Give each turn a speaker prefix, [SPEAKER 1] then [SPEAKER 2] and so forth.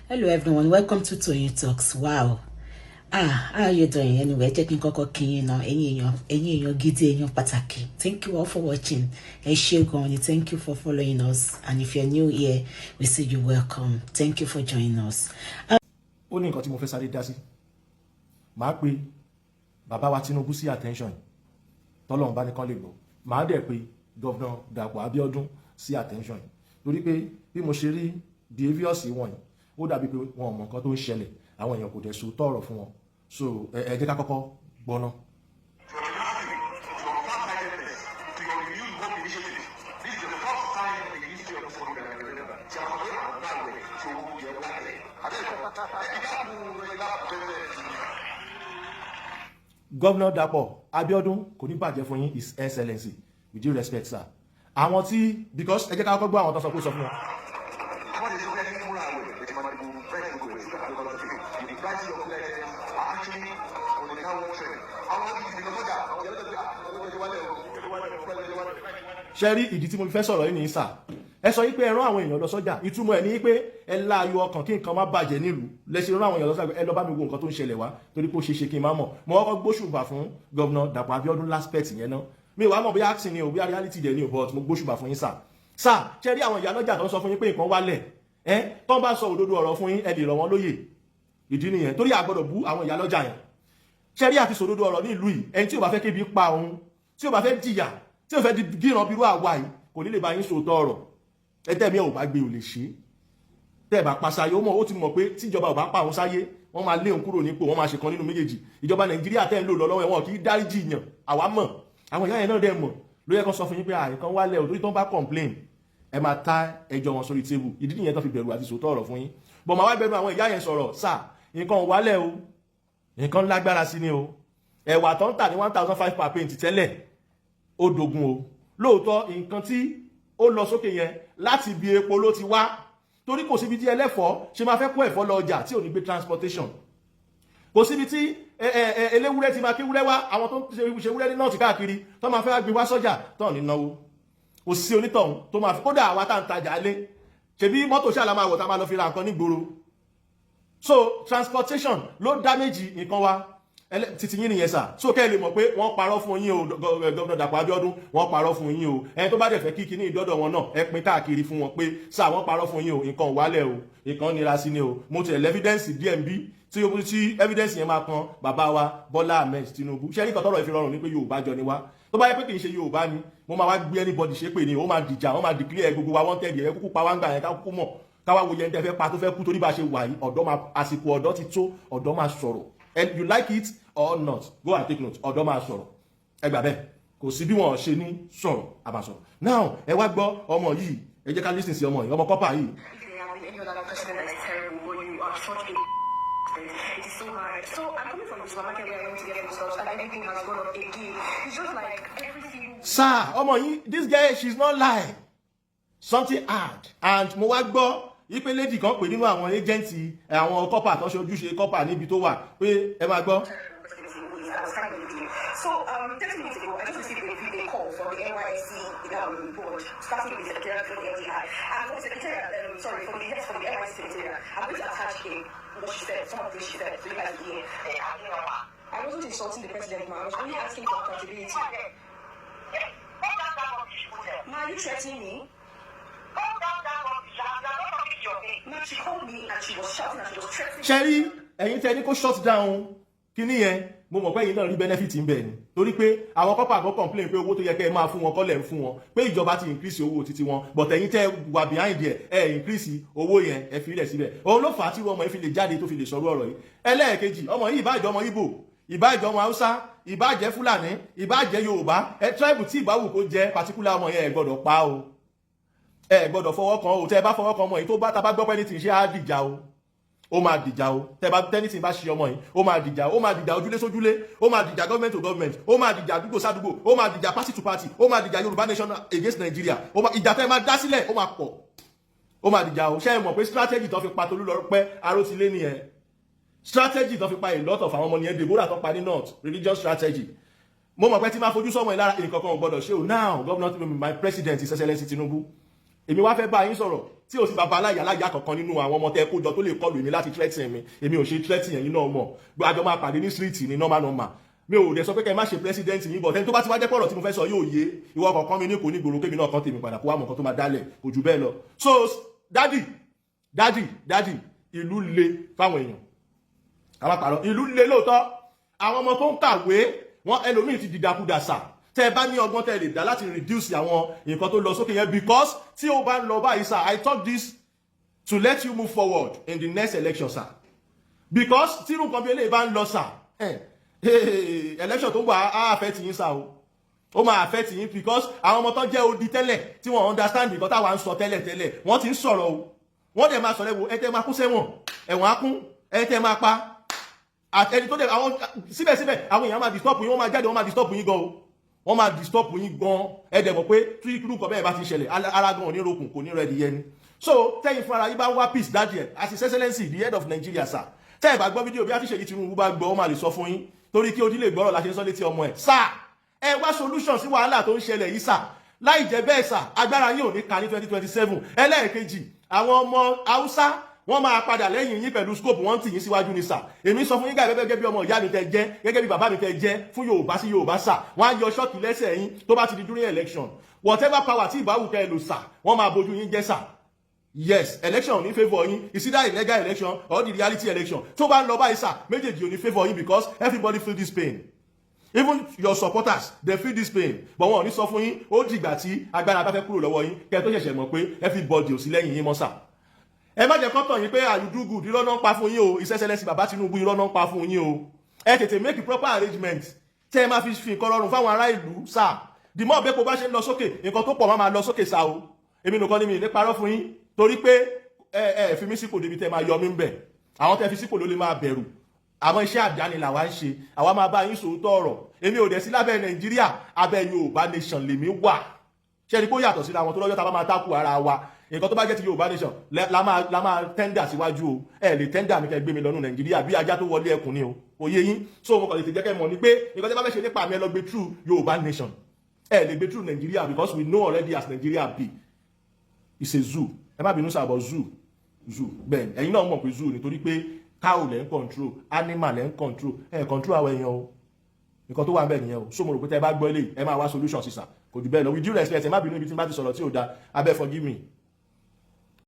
[SPEAKER 1] Hello everyone, welcome to Toyeen Talks. Wow. Ah, how are you doing? Anyway, jẹ́ kí n kọ́kọ́ kí yín náà, ẹ̀yin èèyàn gidi, èèyàn pàtàkì. Thank you all for watching. Ẹ ṣé gan ni, thank you for following us. And if you're new here, we say you welcome. Thank you for joining us.
[SPEAKER 2] Ó ní nǹkan tí mo fẹ́ sáré dá sí. Màá pe bàbá wa Tinubu sí attention, tọ́lọ́run bá nìkan lè gbọ́. Màá dẹ̀ pe Governor Dàpọ̀ Abíọ́dún sí attention, torí pé bí mo ṣe rí behaviours wọ̀nyí, ó dàbí pé wọn ò mọ nǹkan tó ń ṣẹlẹ̀. Àwọn èèyàn kò dẹ̀ sọ tọ̀rọ̀ fún wọn. So ẹ jẹ́ ká kọ́kọ́ gbọ́ ná.
[SPEAKER 3] To your tenacity, to your farsightedness, to your Renewed Hope initiative. This is the first time in the history of this country that I can remember. Tí a mọ̀ pé àwọn bá wẹ̀ tí owó yẹ wálẹ̀. Àbẹ́ẹ̀kọ́, ìdáàbò ìgbà president.
[SPEAKER 2] Governor Dàpọ̀ Abíọ́dún, kò ní bàjẹ́ fún yín, His Excellency, with due respect, sir. Àwọn tí, because ẹ jẹ́ ká kọ́kọ́ gbọ́ àwọn tó sọ pé ó sọ fún wọn.
[SPEAKER 3] Wọ́n ti sọ pé ẹni múra àwẹ̀, ètò ìmọ̀ ìbò price gbogbo ẹ̀ ṣúgà ló lọ sókè. The price of food items are actually on the downward trend. Àwọn ìdí lọ sọ́jà, àwọn ìyá lọ́jọ́ pé àwọn ọjọ́ wálẹ̀ o, ọjọ́ wálẹ̀ o, ọjọ́ wálẹ̀ o.
[SPEAKER 2] Ṣe rí ìdí tí mo fi fẹ́ sọ̀rọ̀ yìí ní sà? Ẹ sọ wípé ẹ rán àwọn èèyàn lọ sọ́jà. Ìtumọ̀ ẹ̀ ní pé ẹ láàyò ọkàn kí nǹkan má bàjẹ́ nílùú lẹ ṣe rán àwọn èèyàn lọ sọ́jà. Ẹ lọ bá mi wo nǹkan tó ń ṣẹlẹ̀ wá, torí pé ó ṣe é ṣe kí n má mọ̀. Mo kọ́kọ́ gbóṣùbà fún Governor Dàpọ̀ Abíọ́dún l'aspect yẹn náà. Mi ò wá mọ̀ bóyá acting ni o, bóyá reality dẹ̀ ni o, but mo gbóṣùbà fún yín, sà. Sà, ṣe rí àwọn ìyá lọ́jà tó ń sọ fún yín pé nǹkan wálẹ̀, ẹ tó ń bá sọ òdodo ọ̀rọ̀ fún yín, ẹ lè rọ̀ wọ́n lóyè. Ìdí nìyẹn, torí a gbọ́dọ̀ bú àwọn ìyá lọ́jà yẹn. Ṣe rí àti sòdodo ọ̀rọ̀ ní ìlú yìí, ẹni tí ò bá fẹ́ kébi pa òun, tí ò bá fẹ́ jìyà, tí ò fẹ́ di gíran bírú àwa yìí, kò ní lè bá yín sòótọ́ ọ̀rọ̀. Ẹtẹ́ mi ò bá gbé, ò lè ṣe. Tẹ́ ẹ̀ bá pa sáyé, ó mọ̀, ó ti mọ̀ pé tíjọba ò bá pa òun sáyé, wọ́n máa lé òun kúrò nípò, wọ́n máa ṣe kan nínú méjèèjì. Ìjọba Nàìjíríà tẹ́ ń lò lọ lọ́wọ́, ẹ̀wọ̀n kì í dáríjì yàn. Àwa mọ̀, àwọn ìyá yẹn náà dẹ̀ mọ̀. Ló yẹ kó sọ fún yín pé àìkan wálẹ̀ ò, torí tó ń bá complain, ẹ máa ta ẹjọ́ wọn sórí table. Ìdí nìyẹn tó fi bẹ̀rù àti sòótọ́ ọ̀rọ̀ fún yín. Bọ̀ máa wá bẹ̀rù àwọn ìyá yẹn sọ̀rọ̀. Sà, nǹkan ò wálẹ̀ o, nǹkan lágbára sí ni o. Ẹ̀wà tó ń tà ní 1,500 per paint tẹ́lẹ̀, ó dogun o. Lóòótọ́, nǹkan tí ó lọ sókè yẹn, láti ibi epo ló ti wá, torí kò síbi tí ẹlẹ́fọ̀ọ́ ṣe máa fẹ́ kó ẹ̀fọ́ lọ ọjà tí ò ní gbé transportation. Kò síbi tí eléwúrẹ́ ti máa kéwúrẹ́ wá, àwọn tó ń ṣe wúrẹ́ ní north káàkiri, tó máa fẹ́ gbé wá sọ́jà tó ní náwó. Kò sí onítọ̀hún tó máa fi. Kódà àwa tá ń tajà lé, ṣebí mọ́tò ṣáà la máa wọ̀ tá máa lọ fi ra nǹkan nígboro. So transportation ló damage nǹkan wa títí yín nìyẹn, sà. So kẹ́ ẹ lè mọ̀ pé wọ́n parọ́ fún yín o. Governor Dàpọ̀ Abíọ́dún, wọ́n parọ́ fún yín o. Ẹni tó bá dẹ̀ fẹ́ kí kíní ìdọ́dọ̀ wọn náà, ẹ pín káàkiri fún wọn pé sà, wọ́n parọ́ fún yín o, nǹkan ò wálẹ̀ o, nǹkan nira sí ni o. Mo tẹ̀lé evidence DMB tí ó tí evidence yẹn máa kan bàbá wa Bọ́lá Ahmed Tinubu. Ṣé nǹkan tọrọ ìfirọrùn ni pé Yorùbá jọ ni wá? Tó bá yẹ pé kì í ṣe Yorùbá ni, mo máa wá gbé anybody ṣépè ni, ó máa dìjà, wọ́n máa declare gbogbo wa wanted. Yẹn kúkú pa wá ń gbà yẹn, ká kúkú mọ̀, káwá wo yẹn tẹ́ fẹ́ pa tó fẹ́ kú. Torí bá ṣe wà yìí, ọ̀dọ́ máa, àsìkò ọ̀dọ́ ti tó, ọ̀dọ́ máa sọ̀rọ̀. And you like it or not, go and take note, ọ̀dọ́ máa sọ̀rọ̀. Ẹ gbà bẹ́ẹ̀, kò sí bí wọ́n ṣe ní sọ̀rọ̀, a máa sọ̀rọ̀. Now, ẹ wá gbọ́ ọmọ yìí. Ẹ jẹ́ ká listen sí ọmọ yìí, ọmọ corper yìí.
[SPEAKER 4] Any other president that is terrible, but you are such a it is so hard. So I'm coming from the supermarket where I went to get foodstuffs and everything has gone up again. It's just like every single
[SPEAKER 2] Sir, ọmọ yìí, this girl, she's not lying. Something hard. And mo wá gbọ́ ipe lady kan pè nínú àwọn agent, àwọn corper tó ṣe ojúṣe corper níbi tó wà, pé ẹ máa gbọ́.
[SPEAKER 4] I was kind of with you. So, 30 minutes ago, I just received a call from the NYSC board, starting with the secretariat from the LTI. And from the secretariat, sorry, from the, yes, from the NYSC secretariat, I'm going to attach what she said, some of the things she said, so you guys will hear. I wasn't insulting the president, ma. I was only asking for accountability. Ma, are you threatening me? Ma, she called me and she was shouting and she was threatening.
[SPEAKER 2] Ṣe rí ẹ̀yin tẹ́ ní kó shut down kíní yẹn, mo mọ̀ pé ẹ̀yin náà rí benefit ń bẹ̀ ni, torí pé àwọn corper kan complain pé owó tó yẹ kẹ́ ẹ máa fún wọn kọ́ lẹ̀ ń fún wọn, pé ìjọba ti increase owó títí wọn, but ẹ̀yin tẹ́ wà behind ẹ̀, ẹ̀ increase owó yẹn, ẹ fi rẹ̀ síbẹ̀. Òun ló fà á tí ọmọ yìí fi lè jáde, tó fi lè sọ̀rọ̀ ọ̀rọ̀ yìí. Ẹlẹ́ẹ̀kejì, ọmọ yìí, ìbáàjẹ́ ọmọ Ìgbò, ìbáàjẹ́ ọmọ Haúsá, ìbáàjẹ́ Fúlàní, ìbáàjẹ́ Yorùbá, ẹ tribe tí ìbáwù kó jẹ́, particular ọmọ yẹn, ẹ gbọ́dọ̀ pa o, ẹ gbọ́dọ̀ fọwọ́ kan o. Tẹ́ ẹ bá fọwọ́ kan ọmọ yìí, tó bá ta bá gbọ́ pé ní ti ṣe, á dìjà o, ó máa dìjà o. Tẹ́ bá tẹ́nìtì bá ṣe ọmọ yìí, ó máa dìjà, ó máa dìjà ojúlé sójúlé, ó máa dìjà government to government, ó máa dìjà àdúgbò sádùgbò, ó máa dìjà party to party, ó máa dìjà Yorùbá nation against Nigeria. Ó máa ìjà tẹ́ máa dá sílẹ̀, ó máa pọ̀, ó máa dìjà o. Ṣé ẹ mọ̀ pé strategy tó fi pa Tolúlọpẹ́ Arótilé nìyẹn? Strategy tó fi pa a lot of àwọn ọmọ nìyẹn. Deborah tó pa ní north, religious strategy. Mo mọ̀ pé tí máa fojú sọ́mọ yìí lára, nǹkan kan ò gbọ́dọ̀ ṣe o. Now, Governor, my president, His Excellency Tinubu, èmi wá fẹ́ bá yín sọ̀rọ̀. Tí o sì bàbá aláyà aláyà kankan nínú àwọn ọmọ tẹ kó jọ tó lè kọlù èmi láti threaten mi. Èmi ò ṣe threaten, ẹ̀yin náà mọ̀. Àjọ máa pàdé ní street ní normal normal. Mi ò dẹ̀ sọ pé kẹ́ ẹ má ṣe president yín, but ẹni tó bá ti wá jẹ́ pọ̀rọ̀ tí mo fẹ́ sọ yóò yé ìwọ kọ̀ọ̀kan mi ní kò ní gbòòrò, kémi náà kan tèmi padà, kó wá mọ̀ nǹkan tó máa dálẹ̀. Kò jù bẹ́ẹ̀ lọ. So daddy, daddy, daddy, ìlú le fáwọn èèyàn. Àwọn àpàrọ̀ ìlú le lóòótọ́. Àwọn ọmọ tó ń kàwé wọn, ẹlòmíì ti dìdàkudà sà. Tẹ ẹ bá ní ọgbọ́n tẹ lè dá láti reduce àwọn nǹkan tó lọ sókè yẹn, because tí ó bá ń lọ báyìí sir, I talk this to let you move forward in the next election, sir, because tí irú nǹkan bí eléyìí bá ń lọ sir, election tó ń bọ̀ á affect yín sir o. Ó máa affect yín, because àwọn ọmọ tó jẹ́ odi tẹ́lẹ̀ tí wọ́n understand nǹkan táwa ń sọ tẹ́lẹ̀ tẹ́lẹ̀, wọ́n ti ń sọ̀rọ̀ o. Wọ́n dẹ̀ máa sọ̀rọ̀. Ẹ̀wò ẹ tẹ́ máa kú sẹ́wọ̀n, ẹ̀wọ̀n á kún ẹ tẹ́ máa pa ẹni tó dẹ̀ àwọn. Síbẹ̀síbẹ̀, àwọn èèyàn máa disturb yín. Wọ́n máa jáde, wọ́n máa disturb yín gan o. Wọ́n máa disturb yín gan. Ẹ dẹ̀ mọ̀ pé tí irú nǹkan bẹ́ẹ̀ bá ti ṣẹlẹ̀, ara gan ò ní rokùn, kò ní rẹ̀ di yẹn. So tẹ́yìn fúnra yín bá wá peace, daddy ẹ̀, as His Excellency the head of Nigeria, sir, tẹ́ ẹ̀ bá gbọ́ fídíò, bí a ti ṣèyí Tinubu bá gbọ́, ó máa lè sọ fún yín, torí kí odi lè gbọ́rọ̀ la ṣe ń sọ létí ọmọ ẹ̀. Sir, ẹ wá solution sí wàhálà tó ń ṣẹlẹ̀ yìí, sir. Láì jẹ́ bẹ́ẹ̀ sir, agbára yín ò ní ka ní 2027. Ẹlẹ́ẹ̀kejì, àwọn ọmọ Haúsá, wọ́n máa padà lẹ́yìn yín pẹ̀lú scope. Wọ́n tì yín síwájú ni sir. Èmi sọ fún yín gẹ́gẹ́ bí ọmọ ìyá mi tẹ́ jẹ́, gẹ́gẹ́ bí bàbá mi tẹ́ jẹ́ fún Yorùbá sí Yorùbá sir. Wọ́n á yọ ṣọ́ọ̀kì lẹ́sẹ̀ yín tó bá ti di during election. Whatever power tí ìbáwù kẹ́ ẹ lò sir, wọ́n máa bójú yín jẹ́ sir. Yes, election ò ní favour yín. It's either illegal election or the reality election. Tó bá ń lọ báyìí sir, méjèèjì ò ní favour yín, because everybody feel this pain. Even your supporters, they feel this pain, but wọn ò ní sọ fún yín. Ó dìgbà tí agbára bá fẹ́ kúrò lọ́wọ́ yín kẹ́ ẹ tó ṣẹ̀ṣẹ̀ mọ̀ pé everybody ò sí lẹ́yìn yín mọ́ sir. Ẹ má jẹ́ kọ́tọ̀ yín pé you do good. Irọ́ náà ń pa fún yín o. His Excellency bàbá Tinubu, irọ́ náà ń pa fún yín o. Ẹ tètè make proper arrangement tẹ́ ẹ máa fi nǹkan rọrùn fáwọn ará ìlú sir. The more bẹ́ẹ̀ kó bá ṣe ń lọ sókè, nǹkan tó pọ̀ máa lọ sókè sir o. Èmi nìkan ni mi ní parọ́ fún yín, torí pé ẹ fi mí sípò débi tẹ́ máa yọ mí ń bẹ̀. Àwọn tẹ́ fi sípò ló lè máa bẹ̀rù. Àmọ́ iṣẹ́ àdáni làwa ń ṣe. Àwa máa bá yín sòótọ́ ọ̀rọ̀. Èmi ò dẹ̀ sí lábẹ́ Nàìjíríà, abẹ́ Yorùbá nation lèmi wà. Ṣé ni kó yàtọ̀ síra wọn tó lọ́jọ́ tá a bá máa tákù ara wa? Nǹkan tó bá jẹ́ ti Yorùbá nation la máa tender síwájú o. Ẹ lè tender mi kẹ́ gbé mi lọ́nù Nàìjíríà bí ajá tó wọlé ẹkùn ni o. Òye yín. So mo kàn lè tètè jẹ́ kẹ́ mọ̀ ni pé nǹkan tí bá fẹ́ ṣe nípa mi, ẹ lọ gbé through Yorùbá nation. Ẹ lè gbé through Nàìjíríà, because we know already as Nigeria be. It's a zoo. Ẹ má bínú sábọ̀, zoo, zoo bẹ́ẹ̀. Ẹ̀yin náà mọ̀ pé zoo, nítorí pé cow lẹ́ ń control, animal lẹ́ ń control, ẹ control àwọn èèyàn o. Nǹkan tó wà ń bẹ̀ nìyẹn o. So mo rò pé tẹ́ ẹ bá gbọ́ eléyìí, ẹ máa wá solution sí sir. Kò jù bẹ́ẹ̀ lọ. With due respect, ẹ má bínú ibi tí n bá ti sọ̀rọ̀ tí ò da abẹ́. Forgive me.